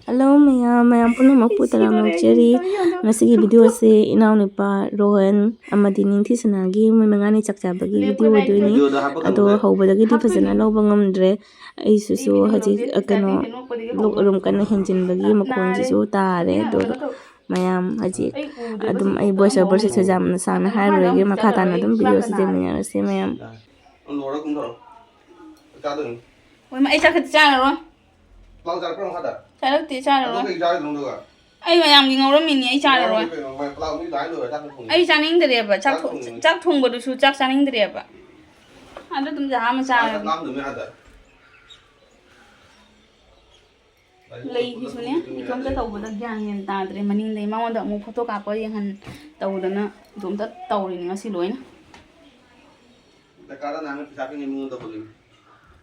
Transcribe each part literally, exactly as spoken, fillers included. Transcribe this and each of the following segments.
Hello ꯃꯌꯥꯝ, ꯃꯌꯥꯝ ꯄꯨꯝꯅꯃꯛꯄꯨ ꯇꯔꯥꯝꯅ ꯑꯣꯛꯆꯔꯤ꯫ ꯉꯁꯤꯒꯤ ꯚꯤꯗꯤꯑꯣꯁꯦ ꯏꯅꯥꯎꯅꯨꯄꯥ ꯔꯣꯍꯟ ꯑꯃꯗꯤ ꯅꯤꯡꯊꯤꯁꯅꯥꯒꯤ ꯃꯣꯏ ꯃꯉꯥꯅꯤ ꯆꯥꯛ ꯆꯥꯕꯒꯤ ꯚꯤꯗꯤꯑꯣ ꯑꯣꯏꯗꯣꯏꯅꯤ꯫ ꯑꯗꯣ ꯍꯧꯕꯗꯒꯤꯗꯤ ꯐꯖꯅ ꯂꯧꯕ ꯉꯝꯗ꯭ꯔꯦ꯫ ꯑꯩꯁꯤꯁꯨ ꯍꯧꯖꯤꯛ, ꯑ, ꯀꯩꯅꯣ, ꯂꯣꯛ ꯑꯗꯨꯝ ꯀꯟꯅ ꯍꯦꯟꯖꯤꯟꯕꯒꯤ ꯃꯈꯣꯟꯁꯤꯁꯨ ꯇꯥꯔꯦ꯫ ꯑꯗꯣ ꯃꯌꯥꯝ ꯍꯧꯖꯤꯛ ꯑꯗꯨꯝ ꯑꯩ ꯚꯣꯏꯁ ꯑꯣꯚꯔꯁꯤꯁꯨ ꯌꯥꯝꯅ ꯁꯥꯡꯅ ꯍꯥꯏꯔꯔꯣꯏꯒꯦ꯫ ꯃꯈꯥ ꯇꯥꯅ ꯑꯗꯨꯝ ꯚꯤꯗꯤꯑꯣꯁꯤ ꯌꯦꯡꯃꯤꯟꯅꯔꯁꯤ ꯃꯌꯥꯝ꯫ ꯍꯣꯏ, ꯃꯥ, ꯑꯩ ꯆꯥꯛ ꯈꯛꯇ ꯆꯥꯔꯔꯣꯏ꯫ ꯄ꯭ꯂꯥꯎ ꯆꯥꯔꯛꯄ꯭ꯔꯣ ꯃꯈꯥꯗ? ꯆꯥꯔꯛꯇꯦ, ꯆꯥꯔꯔꯣꯏ꯫ ꯑꯗꯨ ꯀꯩ ꯆꯥꯔꯤꯅꯣ ꯑꯗꯨꯒ? ꯑꯩ ꯃꯌꯥꯝꯒꯤ ꯉꯧꯔꯝꯃꯤꯅꯦ, ꯑꯩ ꯆꯥꯔꯔꯣꯏ꯫ ꯉꯧꯔꯝꯃꯤ ꯀꯩꯅꯣ? ꯃꯣꯏ ꯄ꯭ꯂꯥꯎ ꯃꯤ ꯂꯥꯏ ꯂꯣꯏꯔꯦ, ꯆꯥꯛ ꯊꯣꯡꯉꯤ꯫ ꯑꯩ ꯆꯥꯅꯤꯡꯗ꯭ꯔꯦꯕ, ꯆꯥꯛ ꯆꯥꯛ ꯊꯣꯡ-, ꯊꯣꯡꯉꯤ꯫ ꯆꯥꯛ ꯊꯣꯡꯕꯗꯨꯁꯨ ꯆꯥꯛ ꯆꯥꯅꯤꯡꯗ꯭ꯔꯦꯕ꯫ ꯑꯗ ꯑꯗꯨꯝ ꯖꯍꯥ ꯑꯃ ꯆꯥꯔꯒꯦ꯫ ꯆꯥꯛ ꯂꯥꯝꯗꯕꯅꯤ ꯑꯥꯗ꯫ ꯂꯩꯒꯤꯁꯨꯅꯦ, ꯏꯇꯣꯝꯇ ꯇꯧꯕꯗ ꯒ꯭ꯌꯥꯟ ꯃꯦꯟ ꯇꯥꯗ꯭ꯔꯦ꯫ ꯃꯅꯤꯡꯗꯩ ꯃꯉꯣꯟꯗ ꯑꯃꯨꯛ ꯐꯣꯇꯣ ꯀꯥꯞꯄ ꯌꯦꯡꯍꯟ ꯇꯧꯗꯅ ꯏꯇꯣꯝꯇ ꯇꯧꯔꯤꯅꯤ ꯉꯁꯤ ꯂꯣꯏꯅ꯫ ꯗꯔꯀꯥꯔ ꯇꯥꯅ ꯄꯩꯁꯥ ꯄꯤꯅꯤ ꯃꯤꯉꯣꯟꯗ ꯇꯧꯕꯗꯨꯅꯤ꯫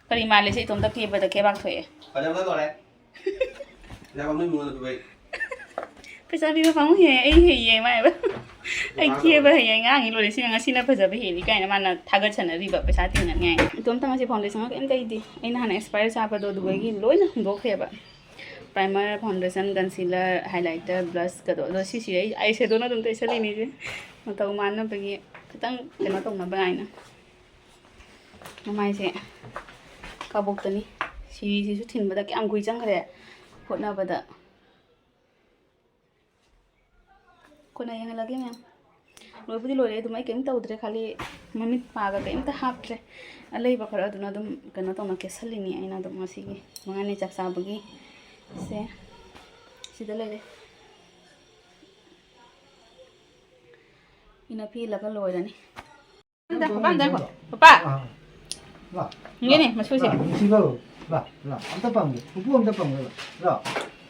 ꯀꯔꯤ ꯃꯥꯜꯂꯦ ꯁꯤ ꯏꯇꯣꯝꯇ ꯀꯦꯕꯗ ꯀꯦꯕꯥꯛ ꯊꯣꯛꯑꯦ꯫ ꯐꯖꯕꯅ ꯂꯣꯏꯔꯦ꯫ ꯄꯩꯁꯥ ꯄꯥꯝꯃꯨꯏ ꯃꯤꯉꯣꯟꯗ ꯄꯤꯕ ꯑꯩ꯫ ꯄꯩꯁꯥ ꯄꯤꯕ ꯄꯥꯝꯃꯨꯏꯍꯦ, ꯑꯩ ꯍꯩꯌꯦ ꯃꯥ ꯍꯥꯏꯕ꯫ ꯑꯩ ꯀꯦꯕ ꯍꯩꯌꯦ, ꯑꯉꯥꯡꯒꯤ ꯂꯣꯏꯔꯦ, ꯁꯤꯅ ꯉꯁꯤꯅ ꯐꯖꯕ ꯍꯦꯜꯂꯤ ꯀꯥꯏꯅ ꯃꯥꯅ ꯊꯥꯒꯠꯁꯅꯔꯤꯕ ꯄꯩꯁꯥ ꯇꯤꯡꯅꯅꯤꯡꯉꯥꯏ꯫ ꯏꯇꯣꯝꯇ ꯉꯁꯤ ꯐꯥꯎꯟꯗꯦꯁꯟꯒ ꯀꯩꯝ ꯇꯩꯗꯦ꯫ ꯑꯩ ꯅꯍꯥꯟ ꯑꯦꯛꯁꯄꯥꯌꯔ ꯆꯥꯕꯗꯣ ꯑꯗꯨꯗꯒꯤ ꯂꯣꯏꯅ ꯍꯨꯟꯗꯣꯛꯈ꯭ꯔꯦꯕ꯫ ꯄ꯭ꯔꯥꯏꯃꯔ, ꯐꯥꯎꯟꯗꯦꯁꯟ, ꯀꯟꯁꯤꯂꯔ, ꯍꯥꯏꯂꯥꯏꯇꯔ, ꯕ꯭ꯂꯁꯀꯗꯣ꯫ ꯑꯗꯣ ꯁꯤꯁꯤ ꯑꯩ ꯑꯥꯏ ꯁꯦꯗꯣꯅ ꯑꯗꯨꯝ ꯇꯩꯁꯜꯂꯤꯅꯤꯁꯦ꯫ ꯃꯇꯧ ꯃꯥꯟꯅꯕꯒꯤ ꯈꯤꯇꯪ ꯀꯩꯅꯣ ꯇꯧꯅꯕ ꯍꯥꯏꯅ꯫ ꯃꯃꯥꯏꯁꯦ ꯀꯥꯕꯣꯛꯇꯅꯤ꯫ ꯁꯤꯁꯤꯁꯨ ꯊꯤꯟꯕꯗ ꯀꯌꯥꯝ ꯀꯨꯏ ꯆꯪꯈ꯭ꯔꯦ ꯍꯣꯠꯅꯕꯗ꯫ ꯀꯣꯟꯅ ꯌꯦꯡꯍꯜꯂꯒꯦ ꯃꯌꯥꯝ꯫ ꯂꯣꯏꯕꯨꯗꯤ ꯂꯣꯏꯔꯦ ꯑꯗꯨꯝ, ꯑꯩ ꯀꯩꯝ ꯇꯧꯗ꯭ꯔꯦ, ꯈꯥꯂꯤ ꯃꯃꯤꯠ ꯄꯥꯒ ꯀꯩꯝꯇ ꯍꯥꯞꯇ꯭ꯔꯦ꯫ ꯑꯂꯩꯕ ꯈꯔ ꯑꯗꯨꯅ ꯑꯗꯨꯝ ꯀꯩꯅꯣ ꯇꯧꯅ ꯀꯦꯁꯜꯂꯤꯅꯤ ꯑꯩꯅ ꯑꯗꯨꯝ ꯉꯁꯤꯒꯤ ꯃꯉꯥꯅꯤ ꯆꯥꯛ ꯆꯥꯕꯒꯤ꯫ ꯁꯦ, ꯁꯤꯗ ꯂꯩꯔꯦ꯫ ꯏꯅ ꯄꯤꯍꯜꯂꯒ ꯂꯣꯏꯔꯅꯤ꯫ ꯄꯄꯥ ꯑꯝꯇ ꯉꯥꯏꯈꯣ꯫ ꯄꯄꯥ! ꯑꯥ꯫ ꯂꯥ, ꯌꯦꯡꯒꯦꯅꯦ, ꯂꯥ, ꯃꯁꯨꯁꯦ꯫ ꯂꯥ, ꯅꯨꯡꯁꯤꯕꯧ꯫ ꯂꯥ, ꯂꯥ, ꯑꯝꯇ ꯄꯥꯝꯒꯦ꯫ ꯄꯨꯄꯨ ꯑꯝꯇ ꯄꯥꯝꯒꯦ꯫ ꯂꯥ,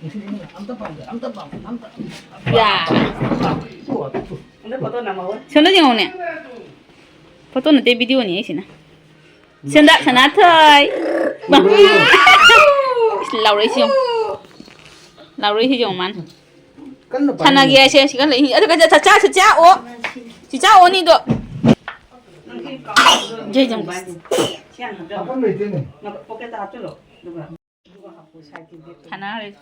ꯅꯨꯡꯁꯤꯕꯧ, ꯑꯝꯇ ꯄꯥꯝꯒꯦ, ꯑꯝꯇ ꯄꯥꯝꯒꯦ, ꯑꯝꯇ꯫ ꯌꯥ꯫ ꯄꯨ, ꯄꯨ꯫ ꯁꯣꯝꯗ ꯌꯦꯡꯉꯣꯅꯦ꯫ ꯐꯣꯇꯣ ꯅꯠꯇꯦ, ꯚꯤꯗꯤꯑꯣꯅꯦ ꯑꯩꯁꯤꯅ꯫ ꯁꯦꯟꯗꯥ ꯁꯅꯥꯊꯣꯏ꯫ ꯂꯥꯎꯔꯛꯏꯁꯤ ꯌꯦꯡꯉꯨ꯫ ꯂꯥꯎꯔꯛꯏꯁꯤ ꯌꯦꯡꯉꯨ ꯃꯥꯅ꯫ ꯀꯟꯅ ꯄꯥꯏ꯫ ꯁꯥꯟꯅꯒꯦ ꯍꯥꯏꯁꯦ ꯁꯤ ꯀꯟꯅ ꯂꯩ꯫ ꯑꯗꯨ ꯀꯟꯅ ꯆꯠ-, ꯆꯠ-, ꯆꯠ-, ꯑꯣ꯫ ꯆꯤꯆꯥ ꯑꯣꯅꯤꯗꯣ꯫ ꯖꯩ ꯖꯪ꯫ ꯍꯥꯞꯐꯝ ꯂꯩꯇꯦꯅꯦ꯫ ꯁꯥꯟꯅꯔꯦ꯫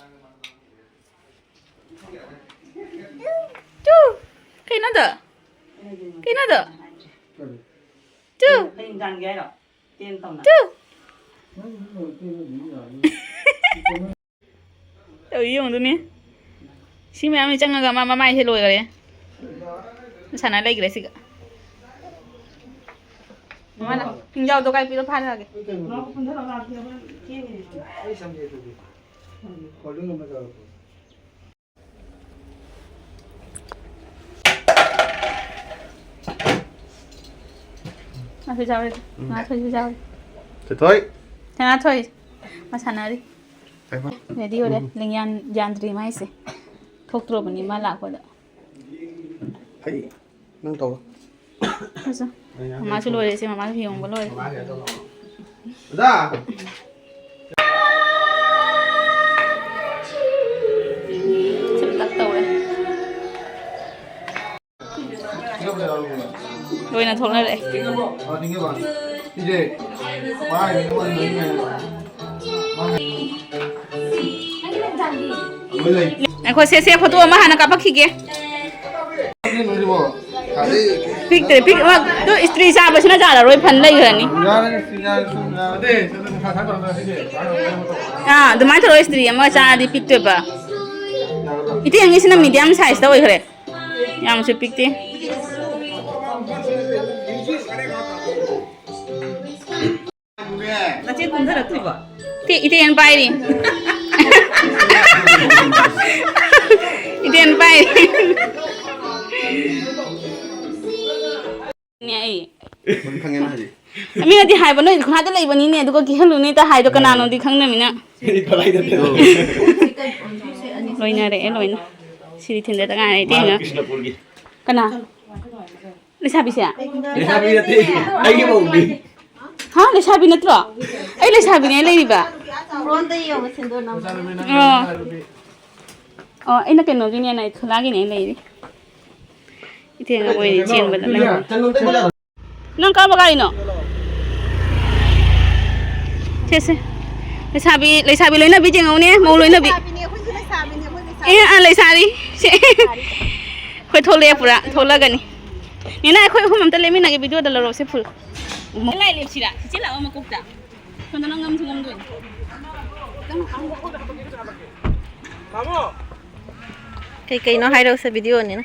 ꯇꯨ꯫ ꯀꯩꯅꯣꯗꯣ? ꯀꯩꯅꯣꯗꯣ? ꯇꯨ꯫ ꯀꯩ ꯏꯟꯖꯥꯡꯒꯤ ꯍꯥꯏꯔꯣ? ꯇꯦꯟ ꯇꯧꯅ꯫ ꯇꯨ꯫ ꯇꯧꯔꯤ ꯌꯦꯡꯉꯨꯗꯨꯅꯤ꯫ ꯁꯤ ꯃꯌꯥꯝꯁꯤ ꯆꯪꯉꯒ ꯃꯥ ꯃꯃꯥꯏꯁꯦ ꯂꯣꯏꯈꯔꯦ꯫ ꯁꯥꯟꯅ ꯂꯩꯈ꯭ꯔꯦ ꯁꯤꯒ꯫ ꯃꯃꯥꯅ ꯍꯤꯡꯖꯥꯎꯗꯣ ꯀꯥꯏ ꯄꯤꯔꯣ ꯐꯥꯔꯒꯦ꯫ ꯑꯩ ꯁꯝꯒꯦ ꯑꯗꯨꯗꯤ꯫ ꯀꯣꯜ ꯗ꯭ꯔꯤꯡ ꯑꯃ ꯇꯧꯔꯛꯄ꯫ ꯉꯥꯊꯣꯏ ꯆꯥꯎꯔꯦ꯫ ꯎꯝ꯫ ꯉꯥꯊꯣꯏꯁꯨ ꯆꯥꯎꯔꯦ꯫ ꯊꯣꯏꯊꯣꯏ꯫ ꯉꯥꯊꯣꯏ꯫ ꯃꯥ ꯁꯥꯟꯅꯔꯤ꯫ ꯀꯩꯕ? ꯔꯦꯗꯤ ꯑꯣꯏꯔꯦ꯫ ꯎꯝ꯫ ꯂꯤꯡꯌꯥꯟ ꯌꯥꯟꯗ꯭ꯔꯤ ꯃꯥꯏꯁꯦ꯫ ꯊꯣꯛꯇ꯭ꯔꯣꯕꯅꯤ ꯃꯥ ꯂꯥꯛꯄꯗ꯫ ꯍꯩ꯫ ꯅꯪ ꯇꯧꯔꯣ꯫ ꯐꯖ-, ꯃꯃꯥꯁꯨ ꯂꯣꯏꯔꯦ, ꯁꯤ ꯃꯃꯥꯁꯨ ꯐꯤ ꯍꯣꯡꯕ ꯂꯣꯏꯔꯦ꯫ ꯃꯃꯥꯁꯦ ꯑꯗꯣ ꯂꯥꯛꯑꯣ꯫ ꯑꯣꯖꯥ! ꯁꯤꯝꯇꯛ ꯇꯧꯔꯦ꯫ ꯂꯣꯏꯅ ꯊꯣꯛꯅꯔꯛꯑꯦ꯫ ꯉꯥꯏꯈꯣ, ꯁꯦ, ꯁꯦ, ꯐꯣꯇꯣ ꯑꯃ ꯍꯥꯟꯅ ꯀꯥꯞꯄꯛꯈꯤꯒꯦ꯫ ꯄꯤꯛꯇ꯭ꯔꯦ, ꯄꯤꯛ-, ꯑ, ꯑꯗꯨ ꯏꯁꯇ꯭ꯔꯤ ꯆꯥꯕꯁꯤꯅ ꯆꯥꯔꯔꯣꯏ, ꯐꯟ ꯂꯩꯈ꯭ꯔꯅꯤ꯫ ꯑꯥ, ꯑꯗꯨꯃꯥꯏꯅ ꯇꯧꯔꯒ ꯏꯁꯇ꯭ꯔꯤ ꯑꯃ ꯆꯥꯔꯗꯤ ꯄꯤꯛꯇꯣꯏꯕ꯫ ꯏꯇꯦꯡꯒꯤꯁꯤꯅ ꯃꯤꯗꯤꯌꯝ ꯁꯥꯏꯖꯇ ꯑꯣꯏꯈ꯭ꯔꯦ, ꯌꯥꯝꯁꯨ ꯄꯤꯛꯇꯦ꯫ ꯅꯆꯦ ꯀꯨꯝꯊꯔꯛꯇ꯭ꯔꯤꯕꯣ? ꯏꯇꯦ-, ꯏꯇꯦꯟ ꯄꯥꯏꯔꯤ꯫ ꯏꯇꯦꯟ ꯄꯥꯏꯔꯤ꯫ ꯅꯦ ꯑꯩ꯫ ꯈꯪꯉꯦ ꯅꯪ ꯍꯥꯏꯁꯦ꯫ ꯃꯤꯅꯗꯤ ꯍꯥꯏꯕ, "ꯅꯣꯏ ꯈꯨꯟꯗ ꯂꯩꯕꯅꯤꯅꯦ, ꯑꯗꯨꯒ ꯀꯤꯍꯜꯂꯨꯅꯦ" ꯇ ꯍꯥꯏꯗꯣ ꯀꯅꯥꯅꯣꯗꯤ ꯈꯪꯗꯕꯅꯤꯅ꯫ ꯀꯗꯥꯏꯗ ꯂꯩꯅꯣ? ꯂꯣꯏꯅꯔꯛꯑꯦ, ꯂꯣꯏꯅ꯫ ꯁꯤꯗꯤ ꯊꯤꯟꯗꯇ ꯉꯥꯏꯔꯦ, ꯏꯇꯦꯡꯅ꯫ ꯀ꯭ꯔꯤꯁꯅꯄꯨꯔꯒꯤ꯫ ꯀꯅꯥ? ꯂꯩꯁꯥꯕꯤꯁꯦ? ꯂꯩꯁꯥꯕꯤ ꯅꯠꯇꯦ, ꯑꯩꯒꯤ ꯃꯧꯅꯤ꯫ ꯍꯥ, ꯂꯩꯁꯥꯕꯤ ꯅꯠꯇ꯭ꯔꯣ? ꯑꯩ ꯂꯩꯁꯥꯕꯤꯅꯦ ꯂꯩꯔꯤꯕ꯫ ꯐꯣꯟꯗ ꯌꯦꯡꯉꯣ, ꯁꯤꯟꯗꯨꯔ ꯅꯝꯕꯔ꯫ ꯑꯣ꯫ ꯑꯣ, ꯑꯩꯅ ꯀꯩꯅꯣꯒꯤꯅꯦ, ꯅꯥꯏꯊꯣꯂꯥꯒꯤꯅꯦ ꯂꯩꯔꯤ꯫ ꯏꯇꯦꯡ ꯑꯃ ꯑꯣꯏꯅ ꯆꯦꯟꯕꯗ ꯂꯩꯍꯧꯔꯦ꯫ ꯅꯪ ꯀꯔꯝꯕ ꯒꯥꯔꯤꯅꯣ? ꯁꯦ, ꯁꯦ꯫ ꯂꯩꯁꯥꯕꯤ, ꯂꯩꯁꯥꯕꯤ ꯂꯣꯏꯅꯕꯤ ꯌꯦꯡꯉꯧꯅꯦ, ꯃꯧ ꯂꯣꯏꯅꯕꯤ꯫ ꯂꯩꯁꯥꯕꯤꯅꯦ, ꯑꯩꯈꯣꯏꯁꯨ ꯂꯩꯁꯥꯕꯤꯅꯦ, ꯑꯩꯈꯣꯏ ꯂꯩꯁꯥꯕꯤ꯫ ꯑꯦ ꯑꯥ ꯂꯩꯁꯥꯔꯤ꯫ ꯁꯦ꯫ ꯑꯩꯈꯣꯏ ꯊꯣꯛꯂꯛꯑꯦ ꯄꯨꯔꯥ ꯊꯣꯛꯂꯛꯒꯅꯤ꯫ ꯅꯦꯅꯥ ꯑꯩꯈꯣꯏ ꯑꯍꯨꯝ ꯑꯝꯇ ꯂꯦꯞꯃꯤꯟꯅꯒꯦ ꯚꯤꯗꯤꯑꯣꯗ ꯂꯧꯔꯛꯑꯣꯁꯦ ꯐꯨꯜ꯫ ꯂꯥꯏ ꯂꯦꯞꯁꯤꯔꯥ? ꯆꯤꯆꯦ ꯂꯥꯛꯑꯣ ꯃꯀꯣꯛꯇ꯫ ꯁꯣꯝꯗ ꯅꯪ ꯉꯝꯁꯨ ꯉꯝꯗꯣꯏꯅꯤ꯫ ꯀꯩ ꯀꯩꯅꯣ ꯍꯥꯏꯔꯛꯎꯁꯦ ꯚꯤꯗꯤꯑꯣꯅꯤꯅ꯫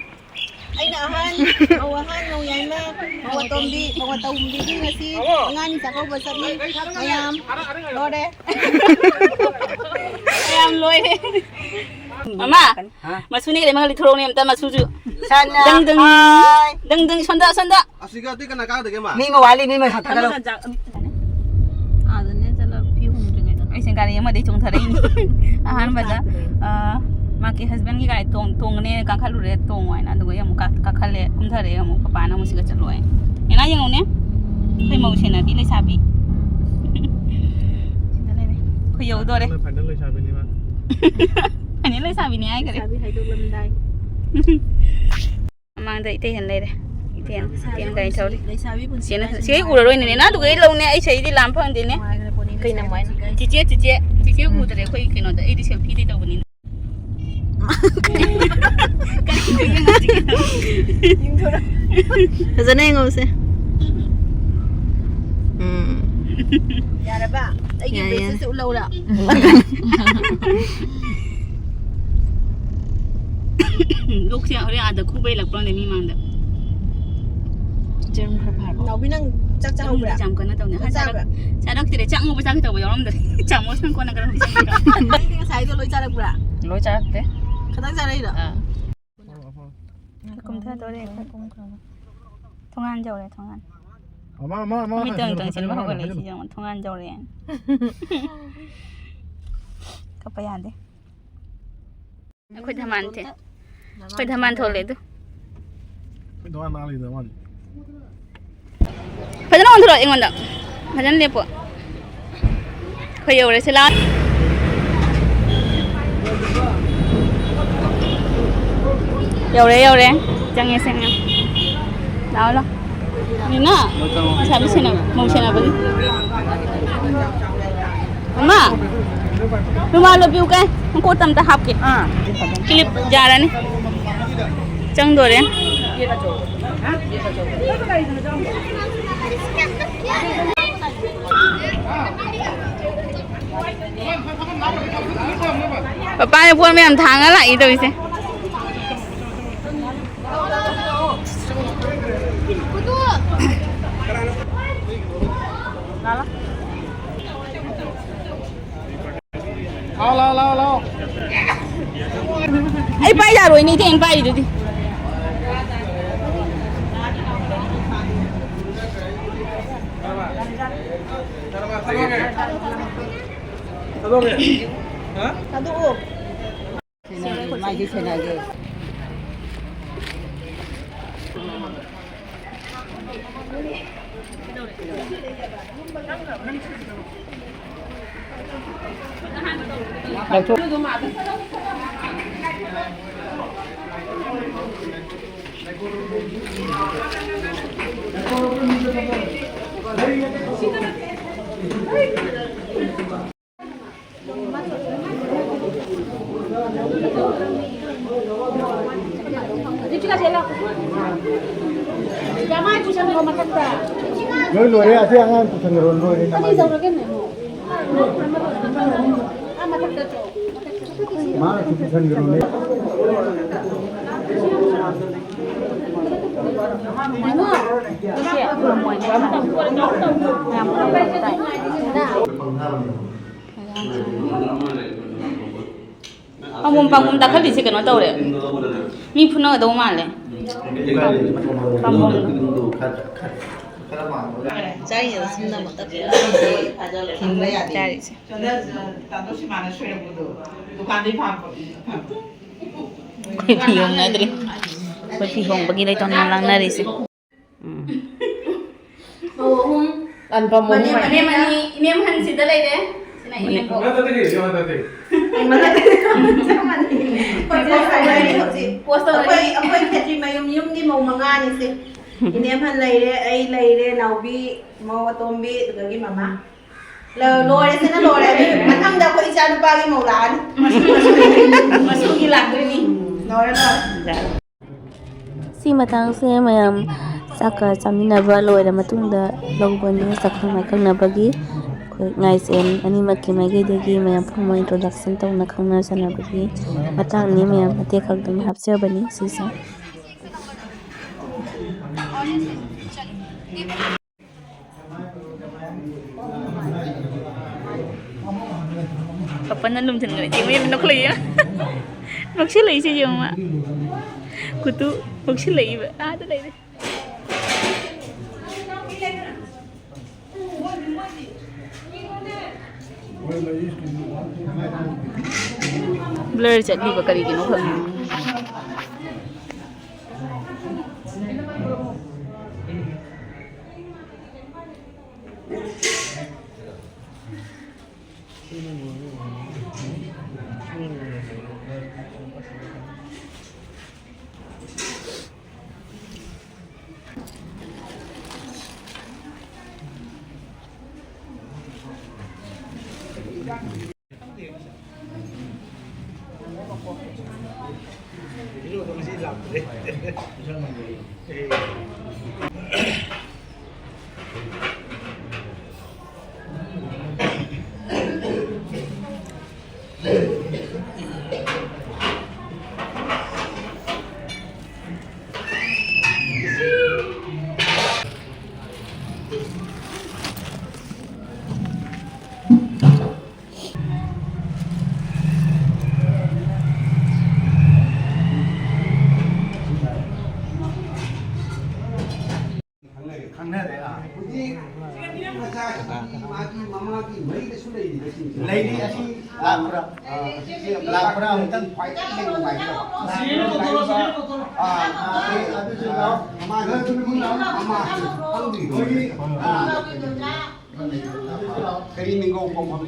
ꯑꯩꯅ ꯑꯍꯟ, ꯃꯧ ꯑꯍꯟ, ꯃꯧ ꯌꯥꯏꯃ, ꯃꯧ ꯑꯇꯣꯝꯕꯤ, ꯃꯧ ꯑꯇꯣꯝꯕꯤꯒꯤ ꯉꯁꯤ ꯑꯉꯥꯡꯒꯤ ꯆꯥꯛꯀꯧꯕ ꯆꯠꯂꯤ꯫ ꯃꯌꯥꯝ ꯂꯣꯏꯔꯦ꯫ ꯃꯌꯥꯝ ꯂꯣꯏꯔꯦ꯫ ꯃꯃꯥ, ꯍꯥ? ꯃꯁꯨꯅꯦ ꯀꯔꯤ ꯃꯉꯥ ꯂꯤꯊꯣꯔꯛꯎꯅꯦ ꯑꯝꯇ ꯃꯁꯨꯁꯨ꯫ ꯁꯟꯅ ꯗꯪ ꯗꯪ꯫ ꯍꯥꯏ꯫ ꯗꯪ ꯗꯪ ꯁꯣꯟꯗ ꯁꯣꯟꯗ꯫ ꯑꯁꯤꯒ ꯑꯇꯩ ꯀꯅꯥ ꯀꯥꯗꯒꯦ ꯃꯥ? ꯃꯤ ꯑꯃ ꯋꯥꯠꯂꯤ, ꯃꯤ ꯑꯃ ꯍꯟꯊꯒꯠꯂꯣ꯫ ꯑꯥꯗꯅꯦ ꯆꯠꯂ ꯐꯤ ꯍꯣꯡꯗ꯭ꯔꯤꯉꯩꯗ꯫ ꯑꯩꯁꯦ ꯒꯥꯔꯤ ꯑꯃꯗꯩ ꯆꯣꯡꯊꯔꯛꯏꯅꯦ꯫ ꯑꯍꯥꯟꯕꯗ, ꯑ, ꯃꯥꯒꯤ ꯍꯁꯕꯦꯟꯒꯤ ꯒꯥꯔꯤ ꯇꯣꯡ-, ꯇꯣꯡꯉꯅꯦꯅ ꯀꯥꯈꯠꯂꯨꯔꯦ, ꯇꯣꯡꯉꯣ ꯍꯥꯏꯅ꯫ ꯑꯗꯨꯒ ꯑꯩ ꯑꯃꯨꯛ ꯀꯥ-, ꯀꯥꯈꯠꯂꯦ, ꯀꯨꯝꯊꯔꯛꯑꯦ ꯑꯃꯨꯛ꯫ ꯄꯄꯥꯅ ꯑꯃꯨꯛ ꯁꯤꯒ ꯆꯠꯂꯣ ꯍꯥꯏ꯫ ꯅꯦꯅꯥ ꯌꯦꯡꯉꯨꯅꯦ꯫ ꯑꯩꯈꯣꯏ ꯃꯧ ꯁꯦꯟꯅꯕꯤ ꯂꯩꯁꯥꯕꯤ꯫ ꯁꯤꯗ ꯂꯩꯔꯦ꯫ ꯑꯩꯈꯣꯏ ꯌꯧꯗꯣꯔꯦ꯫ ꯐꯥꯏꯅꯦꯜ ꯂꯩꯁꯥꯕꯤꯅꯤ ꯃꯥ꯫ ꯐꯥꯏꯅꯦꯜ ꯂꯩꯁꯥꯕꯤꯅꯤ ꯍꯥꯏꯈꯔꯦ꯫ ꯂꯩꯁꯥꯕꯤ ꯍꯥꯏꯗꯣꯛꯂꯝꯗꯥꯏ꯫ ꯃꯃꯥꯡꯗ ꯏꯇꯩ ꯍꯦꯟ ꯂꯩꯔꯦ꯫ ꯏꯇꯩ ꯍꯦꯟ, ꯏꯇꯩ ꯍꯦꯟ ꯒꯥꯔꯤ ꯊꯧꯔꯤ꯫ ꯂꯩꯁꯥꯕꯤ ꯄꯨꯟꯁꯤ ꯁꯤꯅ, ꯍꯥꯏꯁꯦ ꯁꯤ ꯅꯨꯡꯉꯥꯏ-, ꯎꯔꯔꯣꯏꯅꯦ꯫ ꯅꯦꯅꯥ ꯑꯗꯨꯒ ꯑꯩ ꯂꯧꯅꯦ꯫ ꯑꯩ ꯁꯤꯗꯩꯗꯤ ꯂꯥꯝ ꯐꯪꯗꯦꯅꯦ꯫ ꯅꯨꯡꯉꯥꯏꯈ꯭ꯔ ꯄꯣꯠꯅꯤ ꯀꯩꯅꯣ ꯂꯩꯁꯥꯕꯤ ꯍꯥꯏꯅꯣ? ꯄꯨꯟꯁꯤ ꯍꯥꯏꯁꯦ꯫ ꯆꯤꯆꯦ, ꯆꯤꯆꯦ, ꯆꯤꯆꯦ ꯎꯝ꯫ ꯎꯗ꯭ꯔꯦ꯫ ꯑꯩꯈꯣꯏ ꯀꯩꯅꯣꯗ, ꯑꯩꯗꯤ ꯁꯦꯜꯐꯤꯗꯤ ꯇꯧꯕꯅꯤꯅ꯫ ꯀꯔꯤꯅꯣ ꯌꯦꯡꯉꯣ ꯍꯧꯖꯤꯛꯀꯤꯗꯣ? ꯌꯦꯡꯊꯣꯔꯛ-, ꯐꯖꯅ ꯌꯦꯡꯍꯧꯁꯦ꯫ ꯎꯝ꯫ ꯌꯥꯔꯕ? ꯑꯩꯒꯤ ꯌꯥꯔꯦ, ꯌꯥꯔꯦ꯫ ꯕ꯭ꯔꯦꯁꯂꯦꯠꯁꯦ ꯎꯠꯂꯛꯎꯔꯥ? ꯂꯣꯛꯁꯦ ꯍꯣꯔꯦꯟ ꯑꯥꯗ ꯈꯨꯕꯩ ꯂꯥꯛꯄ꯭ꯔꯣ ꯈꯪꯗꯦ ꯃꯤ ꯃꯥꯡꯗ꯫ ꯆꯦꯔꯪ ꯈꯔ ꯐꯥꯔꯕꯣ? ꯅꯥꯎꯕꯤ, ꯅꯪ ꯆꯥꯛ ꯆꯥꯍꯧꯕ꯭ꯔꯥ? ꯆꯥꯛ ꯆꯥꯕ꯭ꯔꯥ? ꯆꯥꯔꯛꯇ꯭ꯔꯦ꯫ ꯆꯥꯛ ꯑꯉꯧꯕ ꯆꯥꯒꯦ ꯇꯧꯕ ꯌꯥꯎꯔꯝꯗ꯭ꯔꯦ꯫ ꯆꯥꯃꯁꯅ ꯀꯣꯟꯅ ꯈꯔ ꯍꯨꯖꯤꯟꯕꯤꯔꯣ꯫ ꯅꯪꯗꯤ ꯉꯁꯥꯏꯗꯣ ꯂꯣꯏ ꯆꯥꯔꯛꯄ꯭ꯔꯥ? ꯂꯣꯏ ꯆꯥꯔꯛꯇꯦ꯫ ꯈꯇꯪ ꯆꯥꯔꯛꯏꯔꯣ? ꯑꯥ꯫ ꯀꯨꯝꯊꯗꯣꯔꯦ꯫ ꯊꯣꯡꯒꯥꯟ ꯌꯧꯔꯦ, ꯊꯣꯡꯒꯥꯟ꯫ ꯑꯃ, ꯑꯃ, ꯑꯃ, ꯃꯃꯤꯠꯇ ꯍꯥꯏꯖꯤꯜꯂꯣ, ꯑꯃꯨꯛꯇꯪ ꯍꯥꯏꯖꯤꯜꯂꯣ, ꯁꯤꯜꯂꯨ ꯍꯥꯏꯖꯤꯜꯂꯣ, ꯍꯧꯒꯠꯂꯛꯏꯁꯤ ꯍꯥꯏꯖꯤꯜꯂꯣ꯫ ꯌꯦꯡꯉꯣ, ꯊꯣꯡꯒꯥꯟ ꯌꯧꯔꯦ꯫ ꯀꯞꯄ ꯌꯥꯗꯦ꯫ ꯑꯩꯈꯣꯏ ꯙꯃꯥꯟꯁꯦ꯫ ꯑꯩꯈꯣꯏ ꯙꯃꯥꯟ ꯊꯣꯛꯂꯦ ꯑꯗꯨ꯫ ꯑꯩꯈꯣꯏ ꯙꯃꯥꯟ ꯃꯥ ꯂꯩꯗ ꯃꯥꯅꯤ꯫ ꯐꯖꯅ ꯑꯣꯟꯊꯣꯔꯛꯑꯣ ꯑꯩꯉꯣꯟꯗ꯫ ꯐꯖꯅ ꯂꯦꯞꯄꯣ꯫ ꯑꯩꯈꯣꯏ ꯌꯧꯔꯦ ꯁꯤ ꯂꯥꯛꯑꯣ꯫ ꯌꯧꯔꯦ, ꯌꯧꯔꯦ꯫ ꯆꯪꯉꯦ, ꯆꯪꯉꯦ꯫ ꯂꯥꯛꯑꯣ, ꯂꯥꯛꯑꯣ꯫ ꯃꯤꯅ ꯂꯩꯁꯥꯕꯤ ꯁꯦꯟꯅ-, ꯃꯧ ꯁꯦꯟꯅꯕꯒꯤ꯫ ꯃꯃꯥ! ꯔꯨꯃꯥꯜ ꯂꯧꯕꯤꯌꯨ ꯀꯩ? ꯃꯈꯣꯡ ꯑꯝꯇ ꯍꯥꯞꯀꯦ꯫ ꯑꯥ꯫ ꯀ꯭ꯂꯤꯞ ꯌꯥꯔꯅꯤ꯫ ꯆꯪꯗꯣꯔꯦ꯫ ꯄꯄꯥꯅ ꯄꯣꯠ ꯃꯌꯥꯝ ꯊꯥꯡꯉ ꯂꯥꯛꯏ ꯇꯧꯔꯤꯁꯦ꯫ ꯂꯥꯎ, ꯂꯥꯎ, ꯂꯥꯎ, ꯂꯥꯎ꯫ ꯑꯩ ꯄꯥꯏ ꯌꯥꯔꯣꯏꯅꯦ, ꯏꯊꯦꯡ ꯄꯥꯏꯔꯤꯗꯨꯗꯤ꯫ ꯊꯥꯗꯣꯛꯑꯣ꯫ ꯃꯥꯏꯗꯤ ꯁꯦꯟꯅꯒꯦ꯫ ꯂꯣꯏ ꯂꯣꯏꯔꯦ, ꯑꯁꯤ ꯑꯉꯥꯡ ꯄꯨꯁꯟꯈ꯭ꯔꯣ, ꯂꯣꯏꯔꯦ, ꯅꯃꯥꯏꯗꯣ꯫ ꯃꯥꯅ ꯁꯤ ꯄꯨꯁꯟꯈ꯭ꯔꯣꯅꯦ꯫ ꯄꯥꯝꯕꯣꯝ, ꯄꯥꯝꯕꯣꯝ ꯇꯥꯈꯠꯂꯤꯁꯦ ꯀꯩꯅꯣ ꯇꯧꯔꯦ꯫ ꯃꯤ ꯐꯨꯅꯒꯗꯧ ꯃꯥꯜꯂꯦ꯫ ꯄꯥꯝꯕꯣꯝꯗꯣ꯫ ꯆꯥꯔꯤꯉꯩꯗ ꯁꯤꯟꯅ ꯑꯃꯨꯛꯇ ꯊꯤꯡꯕ ꯌꯥꯗꯦ꯫ ꯆꯥꯔꯤꯁꯦ꯫ ꯇꯥꯟꯗꯣꯁꯤꯃꯥꯅ ꯁꯣꯏꯔꯛꯄꯗꯣ ꯗꯨꯀꯥꯟꯗꯩ ꯐꯥꯕ꯫ ꯑꯩꯈꯣꯏ ꯐꯤ ꯍꯣꯡꯅꯗ꯭ꯔꯤ꯫ ꯑꯩꯈꯣꯏ ꯐꯤ ꯍꯣꯡꯕꯒꯤ ꯂꯩꯇꯣꯟ ꯂꯥꯡꯅꯔꯤꯁꯦ꯫ ꯎꯝ꯫ ꯃꯧ ꯑꯍꯨꯝ꯫ ꯑꯟꯄꯝ ꯑꯍꯨꯝ ꯃꯅꯦꯝ, ꯍꯥꯏ꯫ ꯃꯅꯦꯝ ꯑꯅꯤ, ꯏꯅꯦꯝ ꯑꯍꯟꯁꯤꯗ ꯂꯩꯔꯦ꯫ ꯁꯤꯅ ꯏꯅꯦꯝꯕꯣꯛ꯫ ꯃꯊꯛꯇꯗꯤ ꯂꯩꯌꯣ, ꯃꯊꯛꯇꯗꯤ꯫ ꯑꯩ ꯃꯊꯛꯇꯗꯤ ꯆꯞ ꯃꯥꯟꯅꯩ꯫ ꯄꯣꯁ ꯇꯧꯔꯤ ꯍꯧꯖꯤꯛ꯫ ꯄꯣꯁ ꯇꯧꯔꯤ꯫ ꯑꯩꯈꯣꯏ, ꯑꯩꯈꯣꯏ ꯈꯦꯇ꯭ꯔꯤ ꯃꯌꯨꯝ ꯌꯨꯝꯒꯤ ꯃꯧ ꯃꯉꯥꯅꯤꯁꯦ꯫ ꯏꯅꯦꯝ ꯑꯍꯟ ꯂꯩꯔꯦ, ꯑꯩ ꯂꯩꯔꯦ, ꯅꯥꯎꯕꯤ, ꯃꯧ ꯑꯇꯣꯝꯕꯤ, ꯑꯗꯨꯗꯒꯤ ꯃꯃꯥ꯫ ꯂꯣꯏꯔꯦꯁꯤꯅ ꯂꯣꯏꯔꯦ꯫ ꯑꯗꯨ ꯃꯊꯪꯗ ꯑꯩꯈꯣꯏ ꯏꯆꯥ ꯅꯨꯄꯥꯒꯤ ꯃꯧ ꯂꯥꯛꯑꯅꯤ꯫ ꯃꯁꯨꯒꯤ ꯂꯥꯛꯇꯣꯏꯅꯤ꯫ ꯂꯣꯏꯔꯦ, ꯂꯣꯏꯔꯦ꯫ ꯁꯤ ꯃꯇꯥꯡꯁꯦ ꯃꯌꯥꯝ ꯆꯥꯛꯀ ꯆꯥꯃꯤꯟꯅꯕ ꯂꯣꯏꯔ ꯃꯇꯨꯡꯗ ꯂꯧꯕꯅꯤ꯫ ꯁꯛꯈꯪ ꯃꯥꯏꯈꯪꯅꯕꯒꯤ ꯑꯩꯈꯣꯏ ꯉꯥꯏꯁꯦꯟ ꯑꯅꯤꯃꯛꯀꯤ ꯃꯥꯏꯀꯩꯗꯒꯤ ꯃꯌꯥꯝ formal introduction ꯇꯧꯅ ꯈꯪꯅ ꯆꯥꯟꯅꯕꯒꯤ ꯃꯇꯥꯡꯅꯤ꯫ ꯃꯌꯥꯝ ꯃꯇꯦꯛ ꯈꯛꯇꯪ ꯍꯥꯞꯆꯕꯅꯤ ꯁꯤꯁꯦ꯫ ꯄꯥꯄꯟꯅ ꯂꯨꯝꯁꯤꯟꯈ꯭ꯔꯦ꯫ ꯌꯦꯡꯉꯨ, ꯌꯦꯡꯉꯨ, ꯅꯣꯛꯈꯠꯂꯛꯏ꯫ ꯅꯣꯛꯁꯤꯜꯂꯛꯏꯁꯦ ꯌꯦꯡꯉꯨ ꯃꯥ꯫ ꯀꯨꯇꯨ ꯅꯣꯛꯁꯤꯜꯂꯛꯏꯕ꯫ ꯑꯥꯗ ꯂꯩꯔꯦ꯫ Blur ꯆꯠꯂꯤꯕ ꯀꯔꯤꯒꯤꯅꯣ ꯈꯪꯗꯦ꯫ ꯈꯪꯅꯔꯦ, ꯈꯪꯅꯔꯦ꯫ ꯑꯥ꯫ ꯍꯧꯖꯤꯛ ꯃꯆꯥꯁꯤꯡꯒꯤ ꯃꯥꯒꯤ ꯃꯃꯥꯒꯤ ꯃꯔꯤꯗꯁꯨ ꯂꯩꯔꯤꯕꯁꯤꯡꯁꯦ꯫ ꯂꯩꯔꯤ, ꯑꯁꯤ ꯂꯥꯛꯄ꯭ꯔꯥ? ꯑꯥ, ꯑꯁꯤꯁꯦ ꯑꯃꯨꯛ ꯂꯥꯛꯄ꯭ꯔꯥ? ꯑꯃꯨꯛꯇꯪ ꯈ꯭ꯋꯥꯏꯗꯒꯤ ꯅꯨꯡꯉꯥꯏꯇꯕ꯫ ꯑꯥ, ꯑꯗꯨꯁꯨ ꯌꯥꯎ-, ꯃꯃꯥꯒꯤ, ꯃꯃꯥꯒꯤ ꯈꯪꯗ꯭ꯔꯤꯕ꯫ ꯑꯥ꯫ ꯀꯔꯤ ꯃꯤꯡꯒꯧ ꯈꯣꯡꯐꯝ?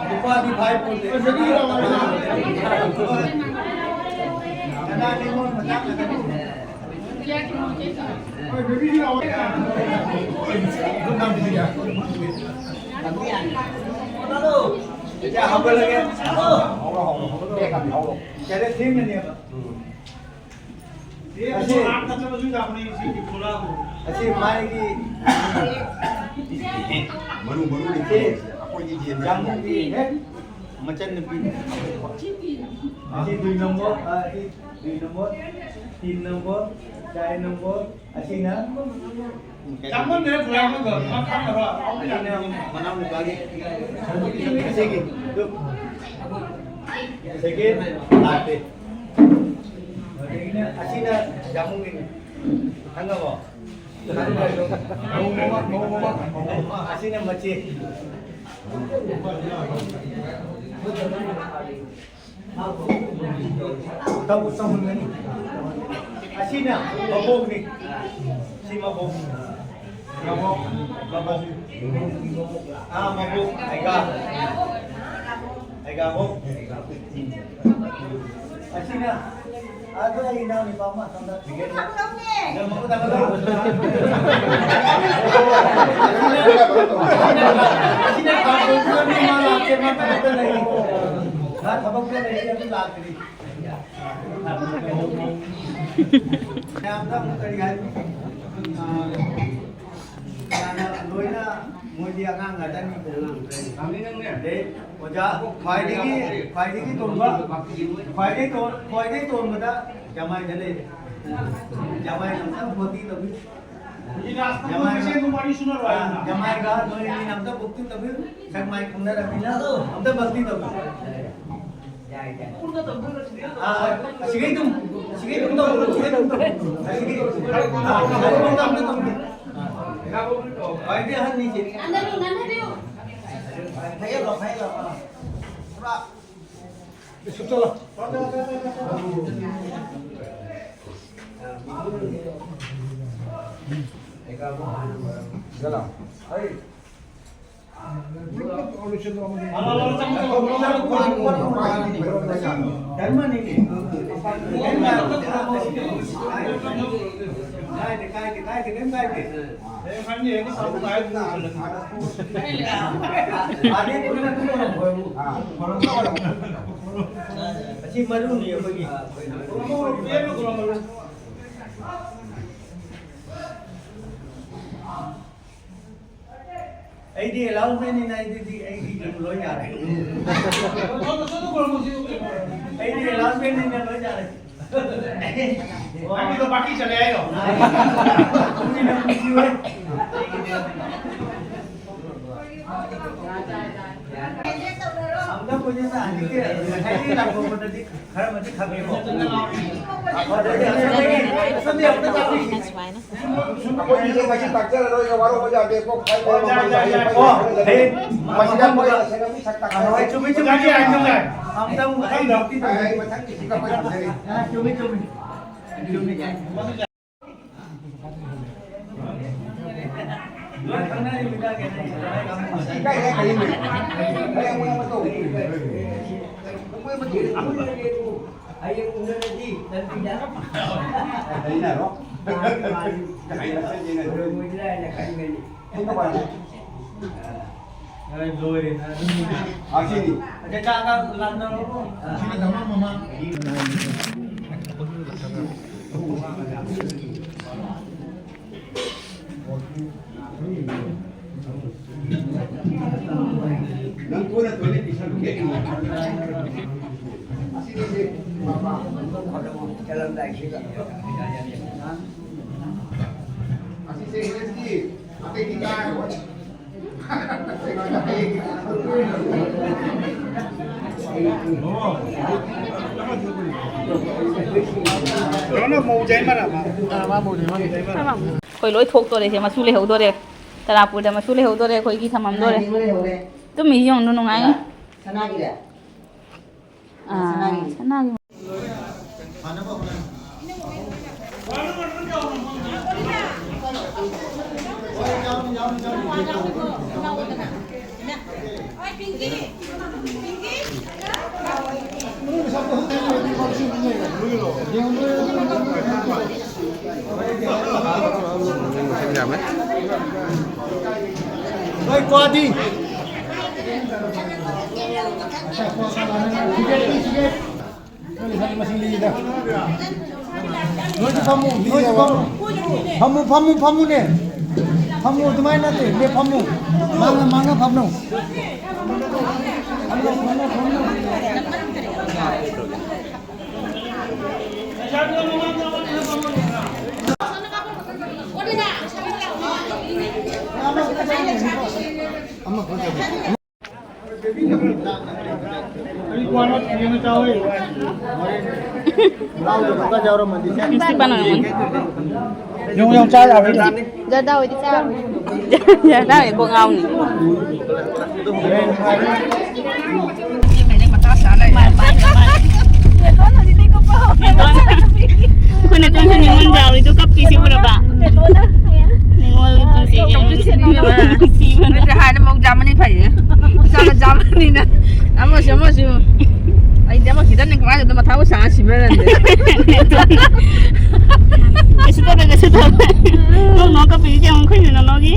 ꯅꯨꯄꯥꯗꯤ ꯐꯥꯏ ꯄꯣꯟꯇꯦ꯫ ꯀꯅꯥꯗꯤ ꯃꯣꯏ ꯃꯆꯥ ꯉꯥꯛꯇꯅꯤ꯫ ꯍꯧꯒꯠꯂꯒꯦ꯫ ꯀꯩꯗ ꯊꯦꯡꯒꯅꯦꯕ꯫ ꯑꯁꯤ, ꯑꯁꯤ ꯃꯥꯒꯤ ꯃꯔꯨ ꯃꯔꯨ ꯂꯩꯇꯦ꯫ ꯑꯩꯈꯣꯏꯒꯤ ꯌꯦꯟ ꯖꯥꯃꯨꯒꯤ ꯍꯦꯛ ꯃꯆꯟꯅꯨꯄꯤ꯫ ꯑꯁꯤ ꯗꯨꯏ ꯅꯝꯕꯔ, ꯑ, ꯑꯁꯤ ꯗꯨꯏ ꯅꯝꯕꯔ, ꯇꯤꯟ ꯅꯝꯕꯔ, ꯆꯥꯏ ꯅꯝꯕꯔ, ꯑꯁꯤꯅ ꯆꯥꯃꯟꯗꯅ ꯄꯨꯔꯥ ꯑꯃꯒ ꯃꯈꯥ ꯇꯥꯕ ꯑꯁꯤꯅ ꯃꯅꯥꯎ ꯅꯨꯄꯥꯒꯤ꯫ ꯑꯁꯤꯒꯤ ꯁꯦꯀꯦꯟ ꯂꯥꯛꯇꯦ꯫ ꯑꯗꯒꯤꯅ ꯑꯁꯤꯅ ꯖꯥꯃꯨꯒꯤꯅꯤ꯫ ꯈꯪꯉꯕꯣ? ꯑꯁꯤꯅ ꯃꯆꯦ꯫ ꯇꯧ-, ꯇꯧꯍꯟꯒꯅꯤ꯫ ꯑꯁꯤꯅ ꯃꯕꯣꯛꯅꯤ꯫ ꯁꯤ ꯃꯕꯣꯛ꯫ ꯃꯕꯣꯛ꯫ ꯃꯕꯣꯛ꯫ ꯑꯥ, ꯃꯕꯣꯛ꯫ ꯑꯩꯒꯥ꯫ ꯑꯩꯒꯥ ꯃꯕꯣꯛ꯫ ꯑꯁꯤꯅ ꯑꯗꯨ ꯑꯩ ꯏꯅꯥꯎ ꯅꯨꯄꯥ ꯑꯃ ꯑꯁꯣꯝꯗ ꯅꯪ ꯃꯈꯨꯠ ꯊꯥꯡꯒꯠꯂꯣ꯫ ꯑꯁꯤꯅ ꯊꯥꯡꯒꯠꯂꯣ꯫ ꯃꯥ ꯂꯥꯛꯇꯦ, ꯃꯥ ꯊꯕꯛꯇ ꯂꯩ꯫ ꯃꯥ ꯊꯕꯛꯇ ꯂꯩ, ꯑꯗꯨ ꯂꯥꯛꯇ꯭ꯔꯤ꯫ ꯃꯌꯥꯝꯗ ꯑꯃꯨꯛ ꯀꯔꯤ ꯍꯥꯏꯅꯤ? ꯑꯥ, ꯂꯣꯏꯅ ꯃꯣꯏꯗꯤ ꯑꯉꯥꯡ ꯉꯥꯛꯇꯅꯤ꯫ ꯑꯗꯩ ꯑꯣꯖꯥ ꯈ꯭ꯋꯥꯏꯗꯒꯤ, ꯈ꯭ꯋꯥꯏꯗꯒꯤ ꯇꯣꯟꯕ, ꯈ꯭ꯋꯥꯏꯗꯒꯤ ꯇꯣꯟ-, ꯈ꯭ꯋꯥꯏꯗꯒꯤ ꯇꯣꯟꯕꯗ ꯖꯃꯥꯏꯗ ꯂꯩꯔꯦ꯫ ꯖꯃꯥꯏ ꯑꯝꯇꯪ ꯐꯣꯇꯤ ꯇꯧꯕꯤꯌꯨ꯫ ꯖꯃꯥꯏ, ꯖꯃꯥꯏꯒ ꯅꯣꯏ ꯑꯅꯤ ꯑꯝꯇ ꯕꯨꯛꯇꯤ ꯇꯧꯕꯤꯌꯨ꯫ ꯁꯛ ꯃꯥꯏ ꯈꯪꯅꯔꯕꯅꯤꯅ ꯑꯝꯇ ꯕꯨꯛꯇꯤ ꯇꯧꯕꯤꯌꯨ꯫ ꯑꯥ, ꯑꯥ, ꯁꯤꯒꯩ ꯑꯗꯨꯝ, ꯁꯤꯒꯩ ꯑꯗꯨꯝ ꯇꯧꯔꯣ, ꯁꯤꯒꯩ ꯑꯗꯨꯝ ꯇꯧꯔꯣ꯫ ꯑꯥ, ꯁꯤꯒꯩ ꯑꯗꯨꯝ ꯇꯧꯔꯣ꯫ ꯈ꯭ꯋꯥꯏꯗꯒꯤ ꯑꯍꯟꯅꯤꯁꯦ꯫ ꯐꯩꯌꯦꯕ, ꯐꯩꯌꯦꯕ꯫ ꯄꯨꯔꯥ꯫ ꯁꯨꯝ ꯆꯠꯂꯣ꯫ ꯑꯁꯤ ꯃꯔꯨꯅꯤ ꯑꯩꯈꯣꯏꯒꯤ꯫ ꯑꯩꯗꯤ ꯑꯦꯂꯥꯎꯟꯁꯃꯦꯟꯅꯤꯅ ꯑꯩꯗꯤ ꯑꯩꯗꯤ ꯂꯣꯏ ꯌꯥꯔꯦ꯫ ꯑꯩꯗꯤ ꯑꯦꯂꯥꯎꯟꯁꯃꯦꯟꯅꯤꯅ ꯂꯣꯏ ꯌꯥꯔꯦ꯫ ꯅꯪꯒꯤꯗꯣ ꯄꯥꯔꯇꯤ ꯆꯠꯂꯦ ꯍꯥꯏꯔꯣ? ꯀꯨꯏꯅ ꯄꯨꯟꯁꯤꯌꯣꯏ꯫ ꯑꯝꯇ ꯄꯨꯟꯁꯤꯟꯅ ꯍꯧꯖꯤꯛꯇꯤ ꯉꯁꯥꯏꯗꯒꯤ ꯂꯥꯛꯊꯣꯛꯄꯗꯗꯤ ꯈꯔ ꯃꯇꯤꯛ ꯈꯪꯉꯦꯀꯣ꯫ ꯑꯗꯨꯗꯤ ꯑꯁꯣꯝꯗꯒꯤ, ꯑꯁꯣꯝꯗꯒꯤ ꯑꯝꯇ ꯇꯥꯛꯄꯤꯁꯤ꯫ ꯁꯨꯃꯥꯏꯅ꯫ ꯑꯩꯈꯣꯏꯒꯤꯁꯦ ꯉꯁꯤ ꯇꯥꯛꯆꯔꯔꯣꯏꯒꯦ, ꯋꯥꯔꯧꯕ ꯌꯥꯗꯦꯀꯣ꯫ ꯑꯣ, ꯍꯌꯦꯡ ꯃꯁꯤꯗ ꯃꯣꯏ ꯃꯁꯦꯟ ꯑꯃꯨꯛ ꯁꯛ ꯇꯥꯛ-, ꯑꯍꯣꯏ, ꯆꯨꯝꯃꯤ, ꯆꯨꯝꯃꯤ, ꯆꯨꯝꯃꯤ, ꯆꯨꯝꯃꯤ꯫ ꯑꯝꯇꯪ ꯑꯩ ꯂꯥꯛꯄꯤꯗꯕꯅꯤ꯫ ꯑꯩ ꯃꯊꯪꯒꯤꯁꯤꯒ ꯑꯩꯈꯣꯏ ꯊꯝꯖꯔꯤ꯫ ꯑ, ꯆꯨꯝꯃꯤ, ꯆꯨꯝꯃꯤ꯫ ꯆꯨꯝꯃꯤ꯫ ꯂꯣꯏ ꯈꯪꯅꯔꯤꯕ ꯏꯇꯥꯒꯤ꯫ ꯁꯤ ꯀꯥꯏ ꯀꯥꯏ ꯂꯩꯔꯤꯅꯣ? ꯑꯩ ꯑꯃꯣꯏ ꯑꯃ ꯇꯧ꯫ ꯑꯃꯣꯏ ꯑꯃ ꯇꯧ꯫ ꯍꯌꯦꯡ ꯎꯅꯔꯗꯤ ꯂꯝꯕꯤꯗ꯫ ꯂꯩꯅꯔꯣ? ꯃꯥꯅꯤ, ꯃꯥꯅꯤ꯫ ꯀꯩ ꯃꯁꯦꯟꯒꯤꯅꯣ? ꯂꯣꯏꯔꯣꯏꯗ꯭ꯔꯥ ꯍꯥꯏꯅ ꯈꯟꯒꯅꯤ꯫ ꯂꯣꯏꯔꯦ꯫ ꯑꯁꯤꯅꯤ꯫ ꯑꯗ ꯆꯥꯛ ꯂꯥꯝꯅꯔꯕꯣ? ꯅꯪ ꯀꯣꯟꯅ ꯇꯣꯏꯂꯦꯠ ꯄꯤꯁꯜꯂꯨꯒꯦ꯫ ꯑꯁꯤꯗꯤ ꯆꯠꯂꯝꯗꯥꯏꯁꯤꯗ꯫ ꯑꯁꯤꯁꯦ ꯍꯦꯜꯊꯀꯤ ꯑꯇꯩꯗꯤ ꯀꯥꯔꯔꯣꯏ꯫ ꯑꯩꯈꯣꯏ ꯂꯣꯏ ꯊꯣꯛꯇꯣꯔꯦ꯫ ꯁꯦ ꯃꯆꯨ ꯂꯩꯍꯧꯗꯣꯔꯦ꯫ ꯇꯔꯥꯄꯨꯔꯗ ꯃꯆꯨ ꯂꯩꯍꯧꯗꯣꯔꯦ꯫ ꯑꯩꯈꯣꯏꯒꯤ ꯊꯝꯃꯝꯗꯣꯔꯦ꯫ ꯇꯨꯝꯃꯤ ꯌꯦꯡꯉꯨ ꯅꯨꯡꯉꯥꯏ꯫ ꯁꯅꯥꯒꯤꯔ? ꯑꯥ, ꯁꯅꯥꯒꯤ꯫ ꯁꯅꯥꯒꯤ꯫ ꯐꯅꯕ ꯍꯣꯠꯅꯧ꯫ ꯅꯣꯏ ꯀ꯭ꯋꯥꯗꯤ? ꯅꯣꯏ ꯂꯩꯁꯥꯕꯤ ꯃꯁꯤꯡ ꯂꯤꯗ꯫ ꯅꯣꯏꯁꯨ ꯐꯝꯃꯨ, ꯅꯣꯏꯁꯨ ꯐꯝꯃꯨ꯫ ꯐꯝꯃꯨ, ꯐꯝꯃꯨ, ꯐꯝꯃꯨꯅꯦ꯫ ꯐꯝꯃꯨ, ꯑꯗꯨꯃꯥꯏꯅ ꯅꯠꯇꯦ, ꯂꯦꯞ ꯐꯝꯃꯨ꯫ ꯃꯥꯡꯉ, ꯃꯥꯡꯉ ꯐꯝꯃꯨ꯫ ꯉꯁꯤ ꯄꯥꯅ ꯉꯝꯒꯅꯤ꯫ ꯌꯣꯡ ꯌꯣꯡ ꯆꯥ ꯌꯥꯕ꯭ꯔꯥ? ꯖꯔꯗꯥ ꯑꯣꯏꯗꯤ ꯆꯥꯔꯣꯏ꯫ ꯖꯔꯗꯥ ꯑꯣꯏꯗꯤ ꯀꯣꯛ ꯉꯥꯎꯅꯤ꯫ ꯑꯩꯈꯣꯏꯅ ꯇꯨꯝꯁꯨ ꯅꯤꯉꯣꯜ ꯖꯥꯎꯔꯤꯗꯣ ꯀꯞꯄꯤꯁꯤ ꯎꯔꯕ? ꯅꯤꯉꯣꯜꯒꯤ ꯄꯨꯟꯁꯤꯁꯦ ꯌꯦꯡꯉꯨ꯫ ꯅꯠꯇꯦ, ꯍꯥꯏꯅ ꯃꯧ ꯖꯥꯃꯅꯤ ꯐꯩꯌꯦ꯫ ꯏꯆꯥꯅ ꯖꯥꯃꯅꯤꯅ ꯑꯃꯁꯨ ꯑꯃꯁꯨ꯫ ꯑꯩꯗꯤ ꯑꯃ ꯈꯤꯇꯪ ꯀꯃꯥꯏꯅ ꯇꯧꯗꯅ ꯃꯊꯥꯕꯨ ꯁꯥ ꯁꯤꯕ꯭ꯔꯥ ꯈꯪꯗꯦ꯫ ꯀꯩꯁꯨ ꯇꯧꯗꯦ, ꯀꯩꯁꯨ ꯇꯧꯗꯦ꯫ ꯅꯣꯛ ꯅꯣꯛ ꯀꯞꯄꯤꯁꯤ ꯌꯦꯡꯉꯨ, ꯑꯩꯈꯣꯏ ꯅꯅꯥꯎꯒꯤ꯫